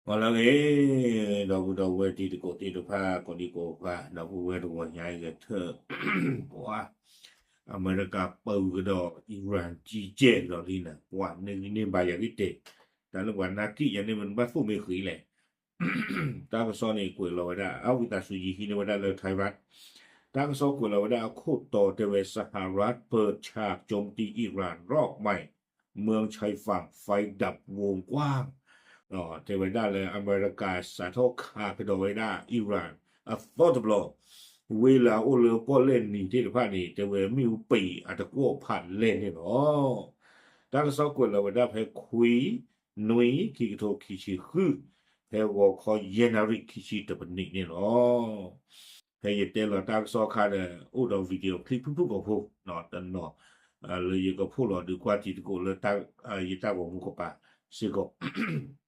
ဂီၤလၢအဂ့ၤ, ဒီပုၢ်ဒီဝဲၢ်တံၤသကိးသ့ၣ်တဖၣ် ကိးဒံကိးဂၤ, ဒီပုၢ်ဝဲၢ်တဂီၤညါအံၤဂဲၤထၢၣ်, ပှၤ, အမဲရကၤပၢၤကဒီး Iran ကံကဲၢ်ကဒီးလံန့ၣ် ပှၤန့ၣ်ဂံၢ်န့ၢ်ဘါယၤဂံၢ်တဲာ်, တၢ်လၢပှၤနာ်က့ၣ်ယၤန့ၣ် မ့ၢ်ဘၣ်သိၣ်မ့ၢ်ဃံလဲၣ် တၢ်ကစီၣ်န့ၣ် ကွဲးလီၤဝဲဒၣ် အဝံသးစူၤယံာ်ဟံးန့ၢ်ဝဲဒၣ်လၢ Thailand, တၢ်ကစီၣ်ကွဲးလီၤဝဲဒၣ်အခိၣ်တီတဲဝဲ สหรัฐเปิดฉากโจมตีอิหร่านรอบใหม่ เมืองชายฝั่งไฟดับวงกว้าง တဲဝဲဒၣ်လၢအမဲရကၤစးထီၣ်ခးကဒီးဝဲဒၣ် Iran အသီတဘျီ, ဝ့ၢ်လၢအအိၣ်လၢပီၣ်လဲၣ်နံၤသ့ၣ်တဖၣ်န့ၣ် တဲဝဲမ့ၣ်အူပံာ်အတကွီၣ်ဖးလဲၢ်န့ၣ်လီၤ. တၢ်ကစီၣ်ကွဲးလီၤဝဲဒၣ်ဖဲခွံ နွံ ခံကထိခံဆံဃု, ဖဲဂီၤခီယဲၢ်နၣ်ရံၣ်ခံဆံတပနံးန့ၣ်လီၤ. ဖဲယတဲလီၤတၢ်ကစီၣ်ခါဒီး အိၣ်ဒီး video clip ဖုၣ်ဖုၣ်ကိာ်ဖိ တနီၤ လၢယကဖီၣ်လီၤဒုးကွၢ်တံၤသကိးလၢ ယတၢ်ဂီၤမူကပၤစ့ၢ်ကီး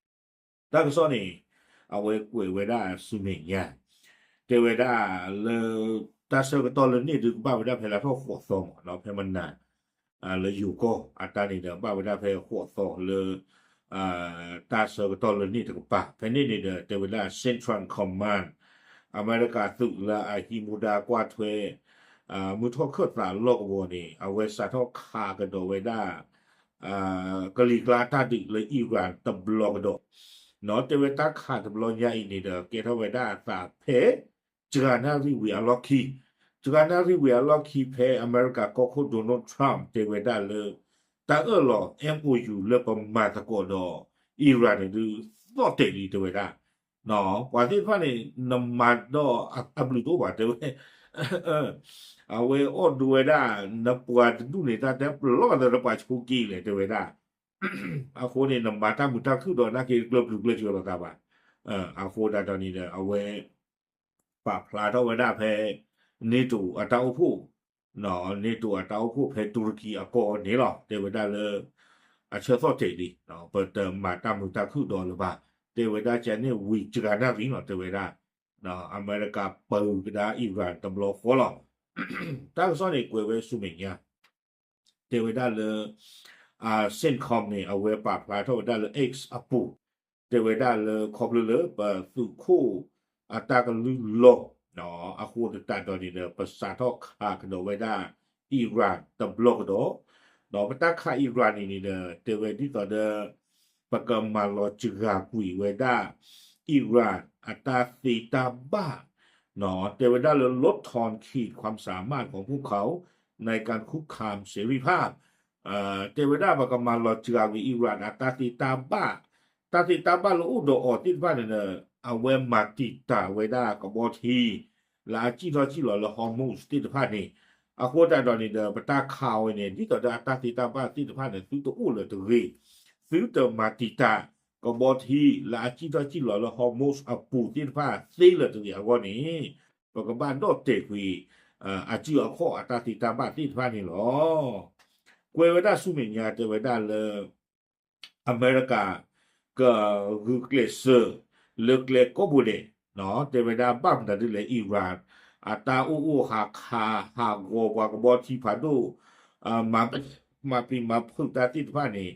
တၢ်ကစီၣ်န့ၣ် အဝဲကွဲးဝဲဒၣ်ဆူမဲာ်ညါ, တဲဝဲဒၣ်လၢ တၢ်ဆၢကတီၢ်လၢန့ၣ်ဒုးကဘၣ်ဝဲဒၣ်ဖဲလါထီၣ်ဃိးသီမး ဖဲမနၤ လၢယိၤကီၢ်အတၢ်န့ၣ်ဒီး ဘၣ်ဝဲဒၣ်ဖဲဃိးသီလၢ တၢ်ဆၢကတီၢ်လၢန့ၣ်တကပၤ ဖဲန့ၣ်န့ၣ်ဒီး တဲဝဲဒၣ် Central Command အမဲရကၤသုးလၢအဟံးမူဒါကွၢ်ထွဲ မုၢ်ထီၣ်ခၢၣ်သးလီၢ်ကဝီၤန့ၣ် အဝဲစးထီၣ်ခးကဒီးဝဲဒၣ် ကလံၤကျါတၢ်ဒုးလၢ Iran တဘျီကဒီး, တဲဝဲတၢ်ခးတဘျီညါအံၤန့ၣ်ဒီး ကဲထီၣ်ဝဲဒၣ်အသးဖဲ စှၤနၣ်ရံၣ်ဝံၤအလီၢ်ခံ, စှၤနၣ်ရံၣ်ဝံၤအလီၢ်ခံဖဲအမဲရကၤကီၢ်ခိၣ် Donald Trump တဲဝဲဒၣ်လၢ တၢ်အၢၣ်လီၤ MOU လၢပမၤသကိးဒီး Iran န့ၣ်ဒုး သီၣ်တဲာ်လံတဲဝဲဒၣ်, ပှၤသ့ၣ်တဖၣ်န့ၣ် နမၤဒီးအဘျုးတအိၣ်ဘၣ်တဲဝဲ အဝဲအီၣ်ဒိဝဲဒၣ် နပှၤတဒူၣ်န့ၣ် တၢ်တဲပလီၢ်သးလၢပှၤဆိက့လဲၣ်တဲဝဲဒၣ်, အဃိန့ၣ် နမၤတၢ်မုာ်တၢ်ခုၣ်ဒီးနာ်က့ကျၢၤပျုၤကျၢၤစၢၤလိာ်သးဘၣ်, အဃိဒၣ်ဒီးန့ၣ်ဒီး အဝဲ ပာ်ဖျါထီၣ်ဝဲဒၣ်ဖဲ NATO အတၢ်အိၣ်ဖှိၣ်, NATO အတၢ်အိၣ်ဖှိၣ်ဖဲတူရကံအကီၢ်န့ၣ်လီၤ တဲဝဲဒၣ်လၢ အဆၢသီၣ်တဲာ်လံ, ပတမၤတၢ်မုာ်တၢ်ခုၣ်ဒီးလၢၤဘၣ်, တဲဝဲဒၣ်ကန့ၣ်ဝံၤစှၤနၣ်ရံၣ်လီၤ တဲဝဲဒၣ်, အမဲရကၤပၢၤကဒါ Iran တဘျီဃီလီၤ. တၢ်ကစီၣ်န့ၣ်ကွဲးဝဲဆူမဲာ်ညါ တဲဝဲဒၣ်လၢ CENTCOM န့ၣ် အဝဲပာ်ဖျါထီၣ်ဝဲဒၣ်လၢ X အပူၤ, တဲဝဲဒၣ်လၢခီဖျိလၢပသုးခိၣ်အတၢ်ကလုၢ်လီၤ အဃိသတးဒီးန့ၣ်ဒီး ပစးထီၣ်ခးကဒီးဝဲဒၣ် Iran တဘျီကဒီး, ဒီးပတၢ်ခး Iran န့ၣ်န့ၣ်ဒီး တဲဝဲဒ်သိးဒီး ပကမၤလီၤစှၤကွံာ်ဝဲဒၣ် Iran အတၢ်သ့တၢ်ဘၣ် တဲဝဲဒၣ်လၢ ลดทอนขีดความสามารถของพวกเขาในการคุกคามเสรีภาพ တဲဝဲဒၣ်ပကမၤလီၤစှၤကွံာ် Iran အတၢ်သ့တၢ်ဘၣ်, တၢ်သ့တၢ်ဘၣ်လၢအိၣ်ဒီးအီၤသ့ၣ်တဖၣ်န့ၣ်ဒီး အဝဲမၤတံာ်တာ်ဝဲဒၣ်ကဘီထံ လၢအစံၣ်ထီၣ်စံၣ်လီၤလၢ Hormuz သ့ၣ်တဖၣ်န့ၣ်, အဃိသတးဒီးန့ၣ်ဒီး ပတၢ်ခးဝဲန့ၣ် ဒ်သိးဒီးအတၢ်သ့တၢ်ဘၣ်သ့ၣ်တဖၣ်န့ၣ် သုတအိၣ်လၢၤတဂ့ၤ, သုတမၤတံာ်တာ်ကဘီထံ လၢအစံၣ်ထီၣ်စံၣ်လီၤလၢ Hormuz အပူၤသ့ၣ်တဖၣ်သ့လၢၤတဂ့ၤအဂီၢ်န့ၣ်, ပကဘၣ်ဒီၣ်တဲာ်ကွံာ် အစုအခီၣ်အတၢ်သ့တၢ်ဘၣ်သ့ၣ်တဖၣ်န့ၣ်လီၤ. ကွဲးဝဲဒၣ်ဆူမဲာ်ညါတဲဝဲဒၣ်လၢ အမဲရကၤ ကဂုာ်ကျဲးစၢး လၢကျဲကိးဘိဒဲး, တဲဝဲဒၣ်ဘၣ်မတၤဒ်လဲၣ် Iran အတၢ်အိၣ်အိၣ်ဟးခးဟးဂီၤပှၤကဘီထံဖးဒိၣ်, မၤပျံၤမၤဖုးတၢ်သ့ၣ်တဖၣ်န့ၣ်,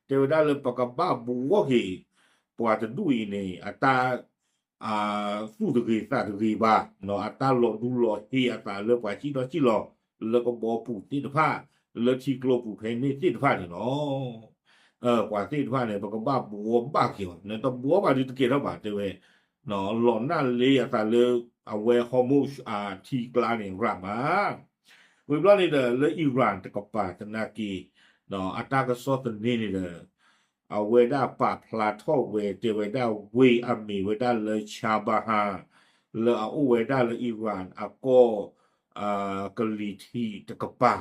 တဲဝဲဒၣ်လၢပကဘၣ်ဘှီက့ၤ ပှၤတဒူၣ်အံၤန့ၣ် အတၢ် သူၣ်တဂ့ၤသးတဂ့ၤဘၣ်, အတၢ်လီၤဒူလီၤဟ့အသးလၢပှၤစံၣ်ထီၣ်စံၣ်လီၤ လၢကဘီပူၤသ့ၣ်တဖၣ်, လၢထံကျိပူၤဖဲန့ၣ်သ့ၣ်တဖၣ်န့ၣ်လီၤ. ပှၤသ့ၣ်တဖၣ်န့ၣ် ပကဘၣ်ဘှီဘၣ်က့ၤအီၤ, နတဘှီဘၣ်ဒုးတကဲထီၣ်ဘၣ်တဲဝဲ, လီၤနၢ်လ့အသးလၢ အဝဲ Hormuz အထံကျါန့ၣ်ရၤမး ဝံၤဘျီန့ၣ်ဒီး လၢ Iran တကပၤသနာ်က့ အတၢ်ကစီၣ်သန့န့ၣ်ဒီး အဝဲဒၣ်ပာ်ဖျါထီၣ်ဝဲ တဲဝဲဒၣ်ဝ့ၢ်အမ့ၢ်ဝဲဒၣ်လၢ Chabahar လၢအအိၣ်ဝဲဒၣ်လၢ Iran အကီၢ် ကလံၤထံးတကပၤ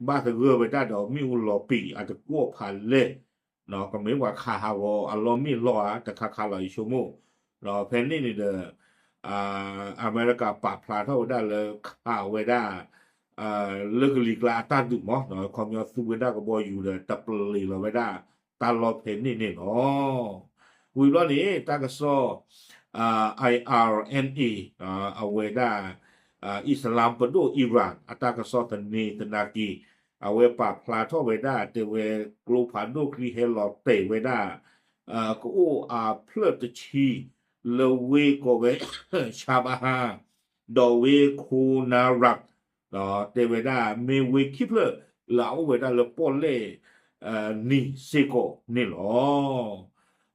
ဘၣ်သဂၢၢ်ဝဲဒၣ်ဒီးမ့ၣ်အူလီၤပံာ်အတကွီၣ်ဖးလဲၢ်, ကမ့ၢ်ပှၤခးဟးဂီၤအလီၢ်မ့ၢ်လီၤဧါ တခါခးလီၤယဆိကမိၣ်, ဖဲန့ၣ်န့ၣ်ဒီး အမဲရကၤပာ်ဖျါထီၣ်ဝဲဒၣ်လၢခးဝဲဒၣ် လၢကလံၤကျါအတၢ်ဒုးမး ခီပညီသူဝဲဒၣ်ကဘီယူၤဒီးတပျ့ၤလီၤဝဲဒၣ်တၢ်လီၢ်ဖဲန့ၣ်န့ၣ်လီၤ. ဝံၤဘျီန့ၣ် တၢ်ကစီၣ် IRNA အဝဲဒၣ် အံၣ်စလၣ်ပဒိၣ် Iran အတၢ်ကစီၣ်သန့သနာ်က့ အဝဲပာ်ဖျါထီၣ်ဝဲဒၣ်တဲဝဲ ကျိဖးဒိၣ်ချံဟဲလီၤတဲာ်ဝဲဒၣ် ကအိၣ်အဖျၢၣ်တဆံ လၢဝ့ၢ်ကိးဝဲ Chabahar ဒီးဝ့ၢ် Kunar တဲဝဲဒၣ်မ့ၢ်ဝ့ၢ်ခံဖျၢၣ်လၢအအိၣ်ဝဲဒၣ်လၢပီၣ်လဲၣ်နံၤစ့ၢ်ကီးန့ၣ်လီၤ.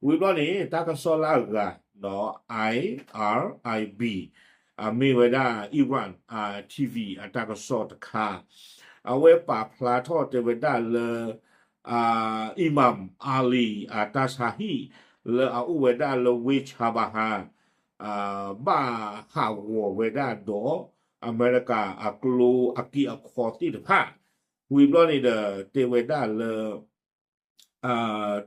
ဝံၤဘျီန့ၣ် တၢ်ကစီၣ်လၢအဂၤ ဒီး I R I B အမ့ၢ်ဝဲဒၣ် Iran T V အတၢ်ကစီၣ်တခါ အဝဲပာ်ဖျါထီၣ်တဲဝဲဒၣ်လၢ Imam Ali Atasahi လၢအအိၣ်ဝဲဒၣ်လၢဝ့ၢ် Chabahar ဘၣ်ဟးဂီၤဝဲဒၣ်ဒီး အမဲရကၤအကျိအက့အခီသ့ၣ်တဖၣ် ဝံၤဘျီန့ၣ်ဒီး တဲဝဲဒၣ်လၢ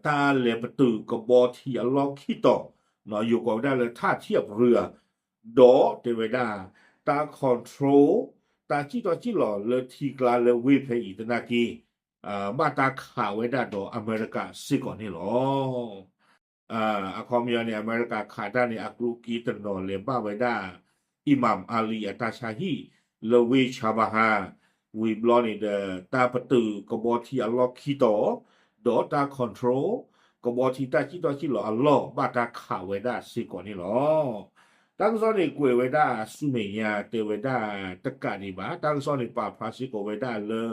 တၢ်လဲၤပတုာ်ကဘီထံအလီၢ်ခံတီၤ ယိၤကိးဝဲဒၣ်လၢ ထၣ်ထံၣ်အပရၢ ဒီးတဲဝဲဒၣ် တၢ် control တၢ်စံၣ်ထီၣ်စံၣ်လီၤလၢထံကျါလၢဝ့ၢ်ဖဲအံၤသနာ်က့ ဘၣ်တၢ်ခးဝဲဒၣ်ဒီးအမဲရကၤစ့ၢ်ကီးန့ၣ်လီၤ. အခီပညီန့ၣ် အမဲရကၤခးတၢ်န့ၣ် အကျိၤက့တနီၤလဲၤဘၣ်ဝဲဒၣ် Imam Ali Atasahi လၢဝ့ၢ် Chabahar ဝံၤဘျီန့ၣ်ဒီး တၢ်ပတုာ်ကဘီထံအလီၢ်ခံတီၤ ဒီးတၢ် control ကဘီထံတၢ်စံၣ်ထီၣ်စံၣ်လီၤအလီၢ် ဘၣ်တၢ်ခးဝဲဒၣ်စ့ၢ်ကီးန့ၣ်လီၤ. တၢ်ကစီၣ်န့ၣ် ကွဲးဝဲဒၣ်ဆူမဲာ်ညါ တဲဝဲဒၣ်တကးဒံးဘၣ် တၢ်ကစီၣ်န့ၣ် ပာ်ဖျါစ့ၢ်ကီးဝဲဒၣ်လၢ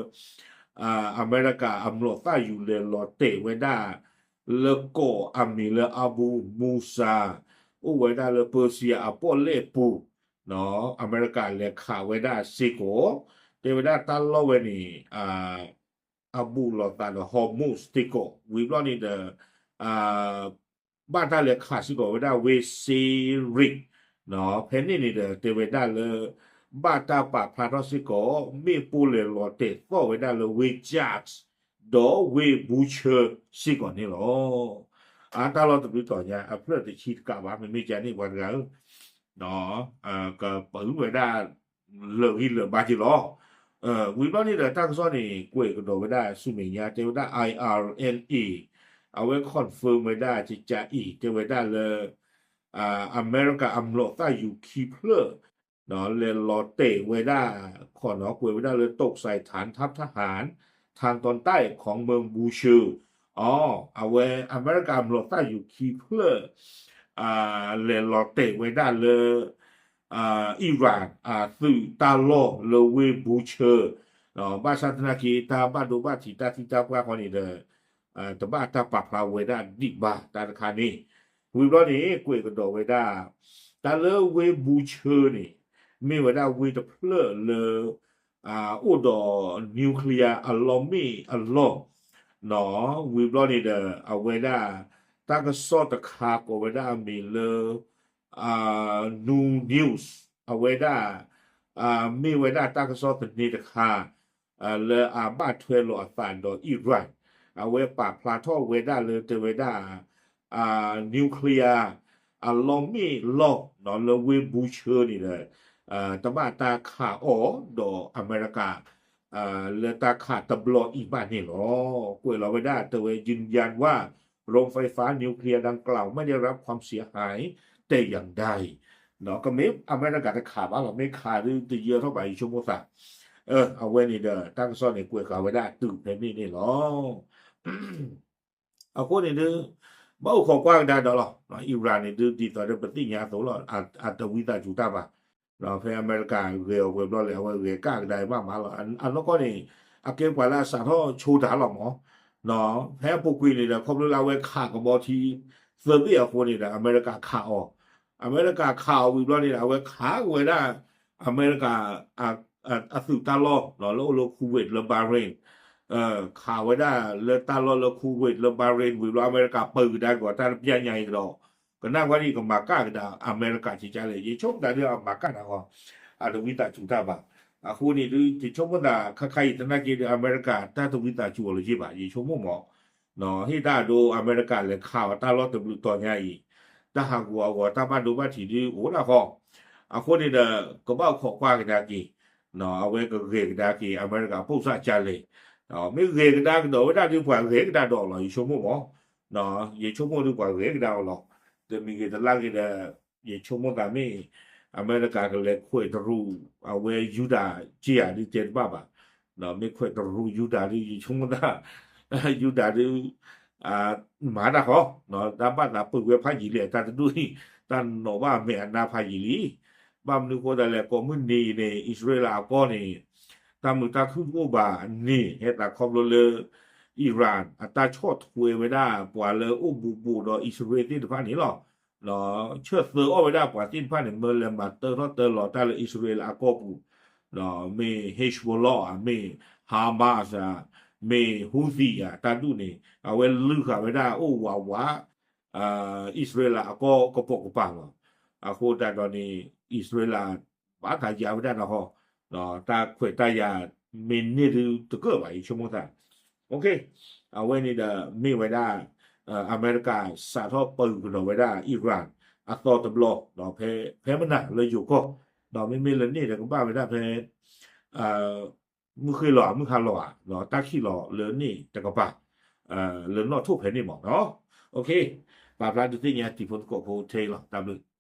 အမဲရကၤအမျိာ်သၣ်ယူၤလဲၤလီၤတဲာ်ဝဲဒၣ် လၢကီၢ်အမံၤလၢ Abu Musa အိၣ်ဝဲဒၣ်လၢ Persia အပီၣ်လဲၣ်ပူၤ အမဲရကၤလဲၤခးဝဲဒၣ်စ့ၢ်ကီး တဲဝဲဒၣ်တၢ်လီၢ်ဝဲန့ၣ် အဘူးလိာ်သးဒီး Hormuz စ့ၢ်ကီး ဝံၤဘျီန့ၣ်ဒီး ဘၣ်တၢ်လဲၤခးစ့ၢ်ကီးဝဲဒၣ်ဝ့ၢ် Strait ဖဲန့ၣ်န့ၣ်ဒီး တဲဝဲဒၣ်လၢ ဘၣ်တၢ်ပာ်ဖျါထီၣ်စ့ၢ်ကီး မ့ၣ်ပိၢ်လဲၤလီၤတဲာ်သီၣ်ဝဲဒၣ်လၢဝ့ၢ် Kerch ဒီးဝ့ၢ် Bushehr စ့ၢ်ကီးန့ၣ်လီၤ. အတၢ်လီၢ်တဘျုးတီၤညါ အဖျၢၣ်တဆံတကးဘၣ် မ့မ့ၢ်ကန့ၣ်ပှၤတဂၤဧၢ ကပာ်ဝဲဒၣ် လၢာ်ဂံၢ်လၢာ်ဘါက့ၤလီၤ. ဝံၤဘျီန့ၣ်ဒီး တၢ်ကစီၣ်န့ၣ် ကွဲးကဒီးဝဲဒၣ်ဆူမဲာ်ညါ တဲဝဲဒၣ် I R N A အဝဲ confirm ဝဲဒၣ်ကကအံၤ တဲဝဲဒၣ်လၢ အမဲရကၤအမျိာ်သၣ်ယူၤခံဖျၢၣ် လဲၤလီၤတဲာ်ဝဲဒၣ် ခိးနီၤကွဲးဝဲဒၣ်လၢ ตกใส่ฐานทัพทหาร ทางตอนใต้ของเมือง Bushehr အီ အဝဲအမဲရကၤမျိာ်သၣ်ယူၤခံဖျၢၣ် လဲၤလီၤတဲာ်ဝဲဒၣ်လၢ Iran အသုးတၢ်လီၢ်လၢဝ့ၢ် Bushehr ဘၣ်ဆၣ်သနာ်က့ တၢ်ဘၣ်ဒိဘၣ်ထံးတၢ်သံတၢ်ပှၢ်ဃီန့ၣ်ဒီး တဘၣ်တၢ်ပာ်ဖျါဝဲဒၣ်ဒံးဘၣ်တၢ်တခါန့ၣ် ဝံၤဘျီန့ၣ် ကွဲးကဒီးဝဲဒၣ် တၢ်လၢဝ့ၢ် Bushehr န့ၣ် မ့ၢ်ဝဲဒၣ်ဝ့ၢ်တဖျၢၣ်လၢ အိၣ်ဒီး nuclear အလီၢ်မ့ၣ်အလီၢ် ဝံၤဘျီန့ၣ်ဒီး အဝဲဒၣ် တၢ်ကစီၣ်တခါကိးဝဲဒၣ်အမံၤလၢ Noon News အဝဲဒၣ် မ့ၢ်ဝဲဒၣ်တၢ်ကစီၣ်သန့တခါ လၢအဘၣ်ထွဲလိာ်အသးဒီး Iran အဝဲပာ်ဖျါထီၣ်ဝဲဒၣ်လၢတဲဝဲဒၣ် nuclear အလီၢ်မ့ၣ်လီၢ်လၢဝ့ၢ် Bushehr န့ၣ်ဒီး တဘၣ်တၢ်ခးအီၤဒီးအမဲရကၤ လၢတၢ်ခးတဘျီအံၤဘၣ်န့ၣ်လီၤ. ကွဲးလီၤဝဲဒၣ်တဲဝဲ ยืนยันว่าโรงไฟฟ้านิวเคลียร์ดังกล่าวไม่ได้รับความเสียหายแต่อย่างใด ကမ့ၢ်အမဲရကၤတခးဘၣ်လီၤ မ့ၢ်ခးဒုးတယၢထီၣ်ဘၣ် ယဆိကမိၣ်သး အဝဲန့ၣ်ဒီး တၢ်ကစီၣ်န့ၣ် ကွဲးဃာ်ဝဲဒၣ်တုၤဖဲန့ၣ်န့ၣ်လီၤ. အဃိန့ၣ်ဒုး ဘၣ်အိၣ်ခိးကွၢ်ကဒါဒီးလီၤ. Iran န့ၣ်ဒုး ဒ်သိးဒီးပသ့ၣ်ညါအသိးလီၤ. အတဝံသးစူၤတၢ်ဘၣ်. ဖဲအမဲရကၤဂဲၤအီၤဝဲၤဘျီလဲၣ် အဝဲဂဲၤကၣ်ကဒါဘၣ်မးလီၤ. အနီၢ်ကီၢ်န့ၣ် အကဲပှၤလၢအစးထီၣ်ဆိတၢ်လီၤမး. ဖဲအပူၤကွံာ်န့ၣ်ဒီး ခီဖျိလၢအဝဲခးကဘီထံသၢဘ့ၣ်အဃိန့ၣ်ဒီး အမဲရကၤခးအီၤ အမဲရကၤခးအီၤဝံၤဘျီန့ၣ်ဒီး အဝဲခးဝဲဒၣ် အမဲရကၤ အသုးတၢ်လီၢ်လၢအိၣ်လၢ Kuwait လၢ Bahrain ခးဝဲဒၣ်လၢတၢ်လီၢ်လၢ Kuwait လၢ Bahrain ဝံၤဘျီ အမဲရကၤပၢၢ်ကဒါကီးတၢ်တပျၢ်ညါအံၤကဒီး ကနၣ်ကွၢ်ဒ်ကမၤကၣ်ကဒါအမဲရကၤကကလဲၣ် ယဆိကမိၣ်သးဒ်အမၤကၣ်နၤဂီၢ် အတဝံသးစူၤတၢ်ဘၣ်. အဃိန့ၣ်ဒုး ယဆိကမိၣ်သးခါခါအံၤသနာ်က့ဒီး အမဲရကၤတၢ်တဝံသးစူၤအီၤလၢၤဘၣ် ယဆိကမိၣ်မး ဟ့ၣ်တၢ်အဒိအမဲရကၤလဲၤခးအီၤတၢ်လီၢ်တဘျုးတီၤညါအံၤ တၢ်ဟးဂူာ်အဂီၤတၢ်ဘၣ်ဒိဘၣ်ထံးဒုးအိၣ်ဒၣ်ဃီ အဃိန့ၣ်ဒီး ကဘၣ်အိၣ်ခိးကွၢ်ကဒါက့ၤ အဝဲကဂဲၤကဒါက့ၤ အမဲရကၤပိၢ်စၣ်ကလဲၣ် မ့ၢ်ဂဲၤကဒါကဒီးဝဲဒၣ်ဒုးပှၤဂဲၤကဒါဒီးအီၤလီၤ ယဆိကမိၣ်မး ယဆိကမိၣ်ဒုးပှၤဂဲၤကဒါအီၤလီၤ. တမံၤဂ့ၤတလါဂ့ၤဒီး ယဆိကမိၣ်သးမ့ၢ် အမဲရကၤကလဲၤခွဲးတရူး အဝဲယူဒၤက့ဧါဒုးတဲတဘၣ်ဘၣ်. မ့ၢ်ခွဲးတရူးယူဒၤဒုး ယဆိကမိၣ်သး ယူဒၤဒုး မၤတၢ်ဃီ, တၢ်ဘၣ်သးပၢၢ်ဝဲဖးယံာ်လံ တၢ်တဒူၣ်အံၤ တၢ်နီၣ်ဘၣ်အမဲာ်အနါဖးယံာ်လံ. ဘၣ်မနုၤဃိသတးလဲၣ် ကိးမုၢ်နံၤအံၤန့ၣ် အံၣ်စရ့လးအကီၢ်န့ၣ် တၢ်မုာ်တၢ်ခုၣ်တအိၣ်ဘၣ်န့ၣ် ဟဲသးခီဖျိလၢ Iran အတၢ်ဆီၣ်ထွဲဝဲဒၣ်ပှၤလၢအိၣ်ဘူးဘူးဒီးအံၣ်စရ့လးသ့ၣ်တဖၣ်န့ၣ်လီၤ. ဆၢသၢအီၣ်ဝဲဒၣ်ပှၤသ့ၣ်တဖၣ်န့ၣ် မၢလဲၤမၤတၢထီၣ်တၢလီၤတၢ်လၢအံၣ်စရ့လးအကီၢ်ပူၤ, ဒီးမ့ၢ် Hezbollah ဧါ, မ့ၢ် Hamas ဧါ, မ့ၢ် Houthi ဧါ, တၢ်ဒူၣ်န့ၣ် အဝဲလုၢ်ဃာ်ဝဲဒၣ်အိၣ်ဝးဝး အံၣ်စရ့လးအကီၢ်ကပိာ်ကပၤလီၤ. အဃိသတးဒီးန့ၣ် အံၣ်စရ့လး ဘၣ်သးယါဝဲဒၣ်နီၢ်ဟီ, တၢ်ခွဲးတၢ်ယာ်မ့ၢ်န့ၢ်ဒုတကၢၢ်ဘၣ် ယဆိကမိၣ်သး, အဝဲန့ၣ်ဒီးမ့ၢ်ဝဲဒၣ် အမဲရကၤစးထီၣ်ပာ်ဂုာ်ကဒီးဝဲဒၣ် Iran အသီတဘျီ ဒီးဖဲမနၤလၢယိၤကီၢ်, ဒီးမ့မ့ၢ်လၢန့ၣ်ဒီးကဘၣ်ဝဲဒၣ်ဖဲ မုၢ်ဃ့ၢ်လီၤဧါ မုၢ်ဟါလီၤဧါ, တၢ်ခံးလီၤလၢန့ၣ်တကပၤ လၢနီၣ်ထိၣ်ဖဲန့ၣ်မ့ၢ်နီၤ. ပာ်ဖျါဒုးသ့ၣ်ညါတံၤဖိသကိးဖိထဲအံၤလီၤ. တၢ်ဘျုး